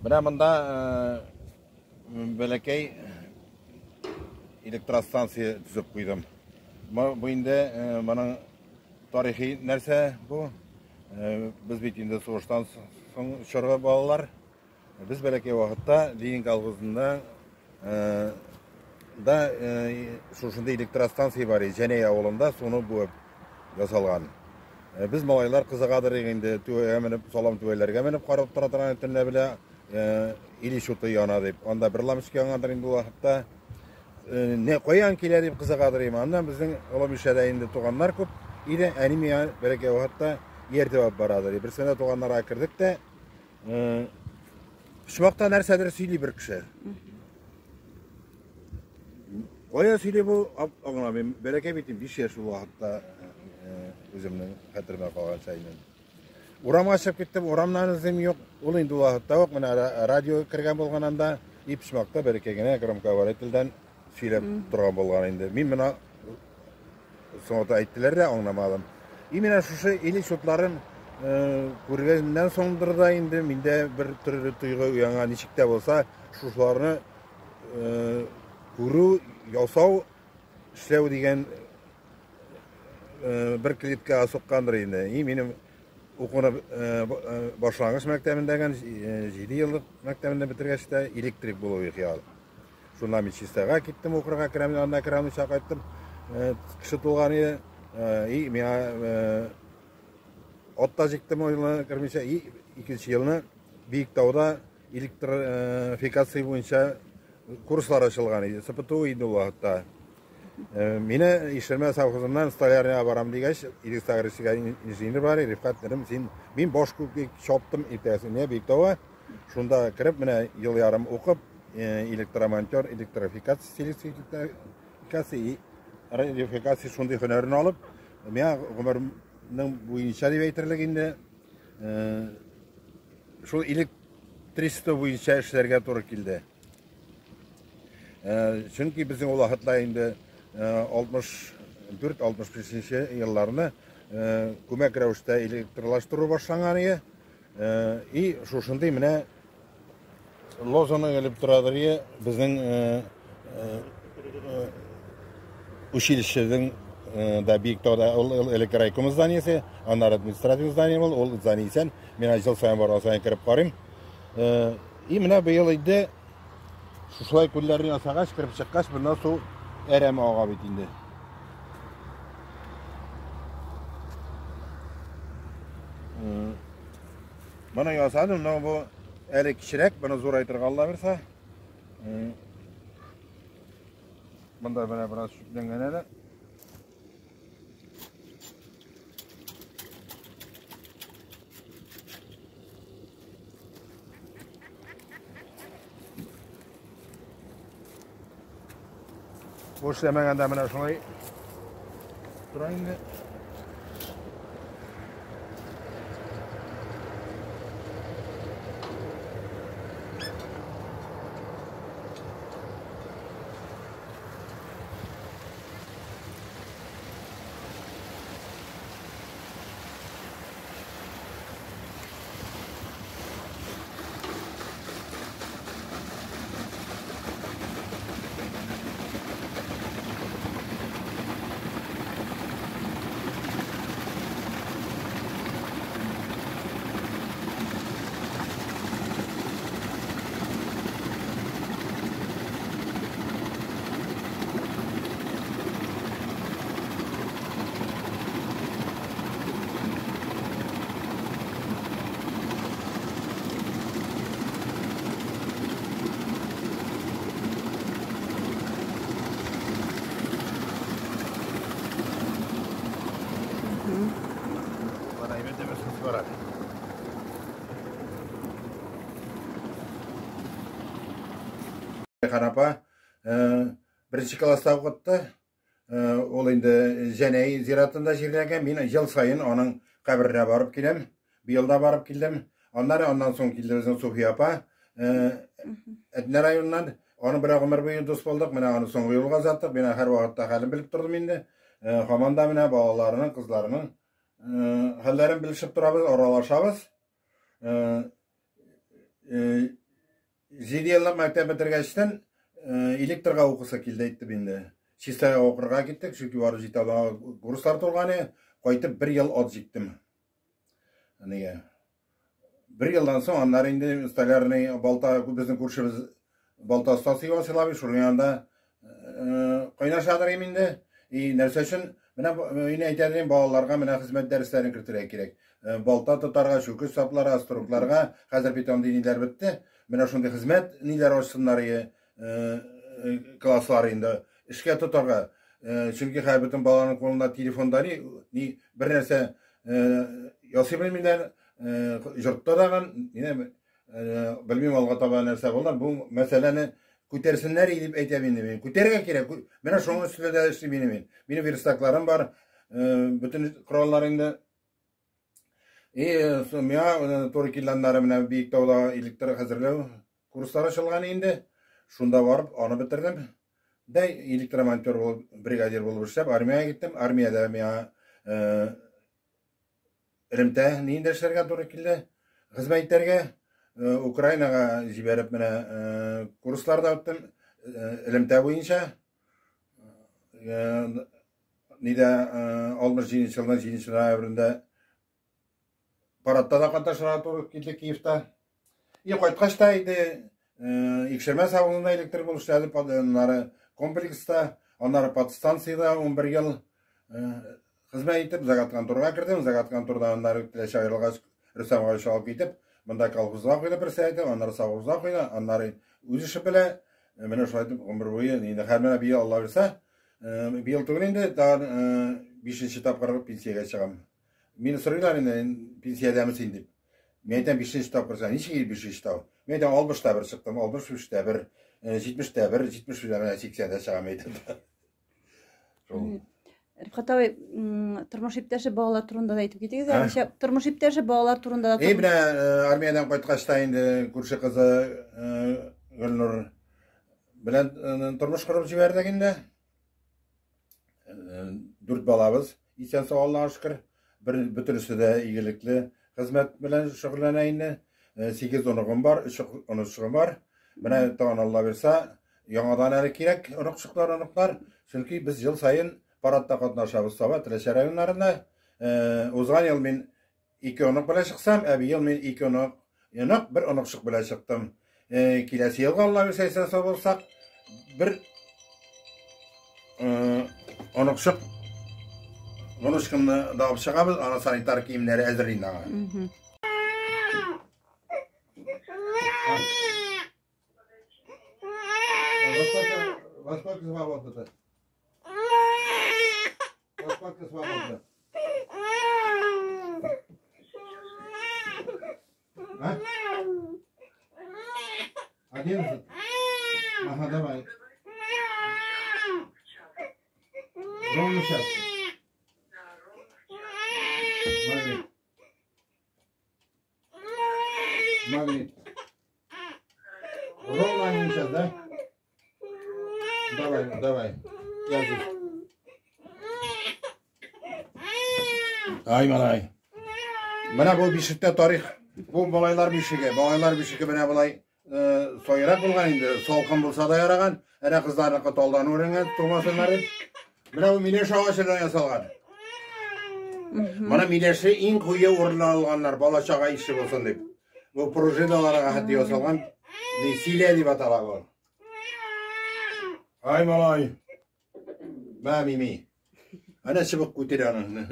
Менә монда бәләкәй электростанция төзеп куйдым. Бу инде моның тарихи нәрсә бу. Без бит инде сугыштан соң чоры балалар. Без бәләкәй вакытта Ленин колхозында да шушындый электростанция бар иде, Җәнәй авылында суны буып ясалган. Без малайлар кызыгадыр инде, түбәгә менеп, салам түбәләргә менеп карап тора торган төнлә белә Ильич уты яна дип. Анда бер лампочка янгандыр инде ул вакытта. Не каян килә дип кызыгадыр инде. Аннан безнең Олы Мишәдә инде туганнар күп иде. Әни миңа бәләкәй вакытта ияртеп алып барадыр. Берсендә туганнарга кердек тә, почмакта нәрсәдер сөйли бер кеше. Кая сөйли бу, аңламыйм. Бәләкәй бит инде, 5 яшь ул вакытта үземнең хәтеремә калганча инде. Урамга чыгып киттем, урамнан эзем юк. Ул инде ул вакытта ук менә радио кергән булган анда, и почмакта бәләкәй генә громкоговорительдән сөйләп торган булган инде. Мин менә соңгыда әйттеләр дә аңламадым. И менә шушы Ильич утларын күргәннән соңдыр да инде миндә бер төрле тойгы уянган, ничек тә булса шушыларны күрү, ясау, эшләү дигән бер клеткага суккандыр инде. И минем укуны башлангыч мәктәбендә, 7 еллык мәктәбендә бетергәч тә электрик булу хыял. Шуннан мин Чистайга киттем укырга керәм, анда керә алмыйча кайттым. Кеше тулган иде. И миңа ат та җиктем ул елны кермичә. И икенче елны Биектауда электрификация буенча курслар ачылган иде. СПТУ инде ул вакытта. Мине Ишермә совхозыннан столярныйга барам дигәч, электрография инженер бар, Рифкать дидем, син мин баш күк чаптым иртәгесенә Биектауга. Шунда кереп, менә ел ярым укып, электромонтер, электрификация, электрификация и радиофикация шундый һөнәрен алып, миңа гомернең буенча дип әйтерлек инде, шул электричество буенча эшләргә туры килде. Чөнки безнең ул вакытта инде 64-65 елларны күмәк рәвештә электрлаштыру башланган иде. И шушындый менә лозаны элеп торадыр ие безнең училищеның да Биектауда ул элек райком зданиесе, аннары административ здание был, ул здание исән. Мин җыл саен барган саен кереп карыйм. И менә быел инде шушылай күлләрне ясагач, кереп чыккач, моннан су әрәм ага бит инде. Моны ясадым, но бу әле кечерәк, моны зурайтырга Алла бирсә. Монда менә бераз чүпләнгән әле. Бу эшләмәгәндә менә шулай тора инде. Апа беренче класста укытты. Ул инде Җәнәй зиратында җирләнгән. Мин ел саен аның каберенә барып киләм. Быел да барып килдем. Аннары аннан соң килде безнең Суфия апа. Әтнә районыннан. Аның белән гомер буе дус булдык. Менә аны соңгы юлга озаттык. Мин һәрвакытта хәлен белеп тордым инде. Һаман да менә балаларының, кызларының хәлләрен белешеп торабыз, аралашабыз. 7 еллык мәктәп бетергәчтән электрга укысы килде әйтеп инде. Чистайга укырга киттек, чөнки барып җитә алмаган курслар торган иде. Кайтып бер ел ат җиктем. Нигә? Бер елдан соң аннары инде столярный балта, безнең күршебез балта остасы Иван Силавич, шуның янында кайнашадыр инде. И нәрсә өчен? Менә мин әйтә идем, балаларга менә хезмәт дәресләрен кертергә кирәк. Балта тотарга, чүкеч сапларга, струкларга, хәзер бит андый ниләр бетте. Менә шундый хезмәт ниләр ачсыннар класслар инде эшкә тотарга. Чөнки хәзер бөтен баланың кулында телефонда ни бер нәрсә ясый белмиләр, йортта дагын, белмим алга таба нәрсә булыр. Бу мәсьәләне күтәрсеннәр дип әйтәм инде мин. Күтәрергә кирәк. Менә шуның өстендә дә эшлим инде мин. Минем верстакларым бар, бөтен кораллар инде. И миңа туры килгәннәре менә Биектауда электр хәзерләү курслары ачылган инде. Шунда барып аны бетердем. Дә электромонтер булып, бригадир булып эшләп, армиягә киттем. Армиядә миңа элемтә нинди эшләргә туры килде. Хезмәт итәргә Украинага җибәреп менә курсларда үттем элемтә буенча. Нидә 67 елның 7 ноябрендә парадта да катнашырга туры килде Киевта. И кайткач та инде Икшермәс авылында электрик булып эшләдем, аннары комплекста, аннары подстанциядә 11 ел хезмәт итеп, заготконторга кердем. Заготконтордан аннары Теләче аерылгач, Рөстәм Галиевич алып китеп, монда колхозга куйды председатель, аннары совхозга куйды, аннары үз эше белә. Менә шулай итеп гомер буе инде хәзер менә быел Алла бирсә, быел түгел инде, тагын бишенче тапкыр пенсиягә чыгам. Мине сорыйлар инде, пенсиядәме син дип. Мин әйтәм, бишенче тапкыр чыгам. Ничек бишенче тапкыр? Мин әйтәм, 60-та бер чыктым, 63-тә бер, 70-тә бер, 70-тә менә 80-дә чыгам әйтәм. Шул. Рифкат абый, тормыш иптәше, балалар турында да әйтеп китегез әле. Ничә тормыш иптәше, балалар турында да. И менә армиядән кайткач та инде күрше кызы Гөлнур белән тормыш корып җибәрдек инде. Дүрт балабыз исән сау, Аллага шөкер. Бер бөтенесе дә игелекле хезмәт белән шөгыльләнә инде. Сигез оныгым бар, өч оныкчыгым бар. Менә тагын Алла бирсә, яңадан әле кирәк оныкчыклар, оныклар. Чөнки без ел саен парадта катнашабыз Саба, Теләче районнарында. Узган ел мин ике онык белән чыксам, ә быел мин ике онык, онык, бер оныкчык белән чыктым. Киләсе елга Алла бирсә, исән сау булсак, бер оныкчык внучкамны да алып чыгабыз, ана санитар киемнәре әзер инде аңа. Во сколько свободно-то? Во сколько свободно? А? 11? Ага, давай. Ровно час. Магнит. Магнит. Ровно 1 час, да? Давай, давай. Я здесь. Ай, малай. Менә бу бишектә тарих. Бу малайлар бишеге. Малайлар бишеге менә болай сайрак булган инде. Салкын булса да яраган. Әнә кызларныкы талдан үрелгән, туңмасыннар дип. Менә бу миләш агачыннан ясалган. Моны миләше иң куе урыннан алганнар, бала чага ише булсын дип. Бу пружиналарга хәтта ясалган. Ни силә дип атала бу. Ай, малай. Мә, мими. Әнә чыбык күтәрә аны.